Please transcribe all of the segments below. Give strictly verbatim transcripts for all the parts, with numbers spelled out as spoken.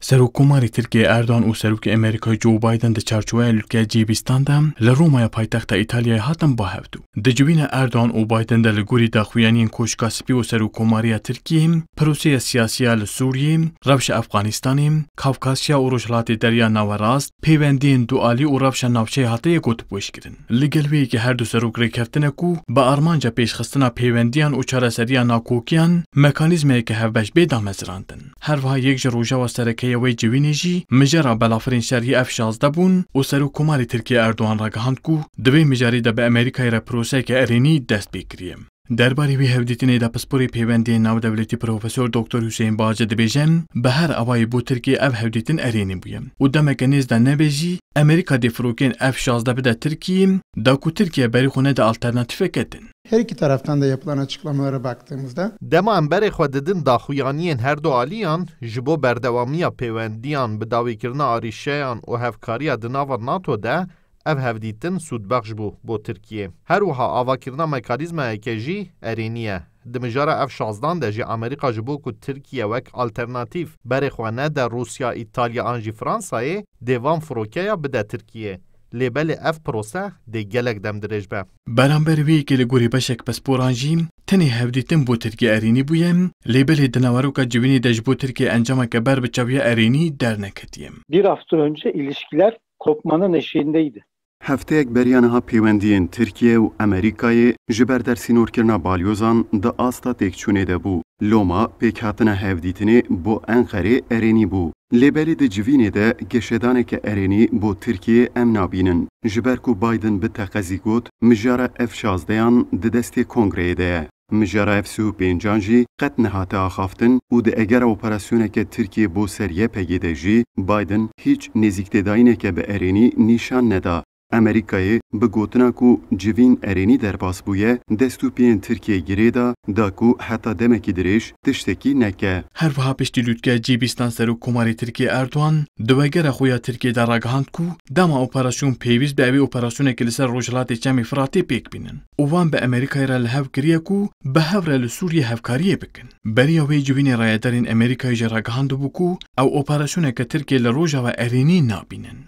Serokkomarê Tirkiyê Erdogan û Serokê Amerîkayê Joe Biden di çarçoweya lûtkeya G bîstan de li Romaya paytexta Îtalyayê hatin ba hevdû. Di civîna Erdogan û Biden de li gorî daxuyaniyên Koşka Spî û Serokkomariya Tirkiyê, proseya siyasî ya li Sûriyê, rewşa Efxanistanê, Kafkasya û Rojhilatê Derya Nawerast, peywendiyên dualî û rewşa navçeyê hatiye gotûbêjkirin. Li gel wê yekê her du serok rêkeftine ku bi armanca pêşxistina peywendiyan û çareseriya nakokiyan mekanîzmayeke hevbeş bê damezrandin. Her wiha yek ji rojeva sereke ya wê civînê jî mijara belafirên şerî F şazdeh bûn û Serokkomarê Tirkiyê Erdogan ragihand ku di vê mijarê de bi Amerîkayê re proseyeke erênî dest pê kiriye. Derbarê wî hevdîtinê de pisporê peywendiyên navdewletî Profesor Doktor Huseyîn Baci dibêje, bi her awayî bo Tirkiyê ev hevdîtin erênî bûye û demeke nêz de nebe jî Amerîka dê firokên F şazdeh bide Tirkiyê, da ku Tirkiye berî xwe nede alternatîfeke din. Her iki taraftan da yapılan açıklamalara baktığımızda Dema em berê xwe didin daxuyaniyên her du aliyan ji bo berdewamiya pêwendiyan, bi dawîkirina arîşeyan û hevkariya di nava nato de, ev hevdîtin sûdbexş bû bo Tirkiyê. Her wiha avakirina mekanîzmayeke jî erênî ye. Di mijara F şazdan de jî Amerîka ji bo ku Tirkiye wek alternatîf berê xwe nede Rûsya, Îtalya an jî Fransayê, dê van firokeya bide Tirkiyê. Lê belê ev prose dê gelek dem dirêj be. Beramber wê yekê li gorî beşek pisporan jî tenê hevdîtin bo Tirkiye erênî bûye, lê belê di naveroka civînê de ji bo Tirkiye encameke ber bi çaviya erênî derneketiye. Bir hafta önce ilişkiler kopmanın eşiğindeydi. Hefteyek beriya niha pêwendiyên Tirkiye û Amerîkayê ji ber dersînorkirina balyozan di asta têkçûnê de bû. Loma pêkhatina hevdîtinê bo Enqerê erênî bû. Lê belê di civînê de geşedaneke erênî bo Tirkiyê em nabînin. Ji ber ku Biden bi teqezî got, mijara F şazdeyan di destê kongreyê de ye. Mijara F sî û pêncan jî qet nehate axaftin û di egera operasyoneke Tirkiyê bo ser Y P G de jî Biden hîç nêzîktêdayîneke bi erênî nîşan neda. Amerîkayê bi gotina ku civîn erênî derbas bûye, dest û piyên Tirkiyê girê da, da ku heta demekî dirêj tiştekî neke. Her wiha piştî lûtkeya G bîstan Serokkomarê Tirkiyê Erdogan di wegera xwe ya Tirkiyê de ragihand ku dema operasyon pêwîst be, ew ê operasyonekê li ser rojhilatê Çemê Firatê pêk bînin û wan bi Amerîkayê re li hev kiriye ku bi hev re li Sûriyê hevkariyê bikin. Beriya wê civînê rayedarên Amerîkayê jî ragihandibû ku ew operasyoneke Tirkiyê li Rojava erênî nabînin.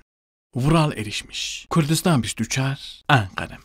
Vural Erişmiş, Kurdistan bîst û çar, Enqere.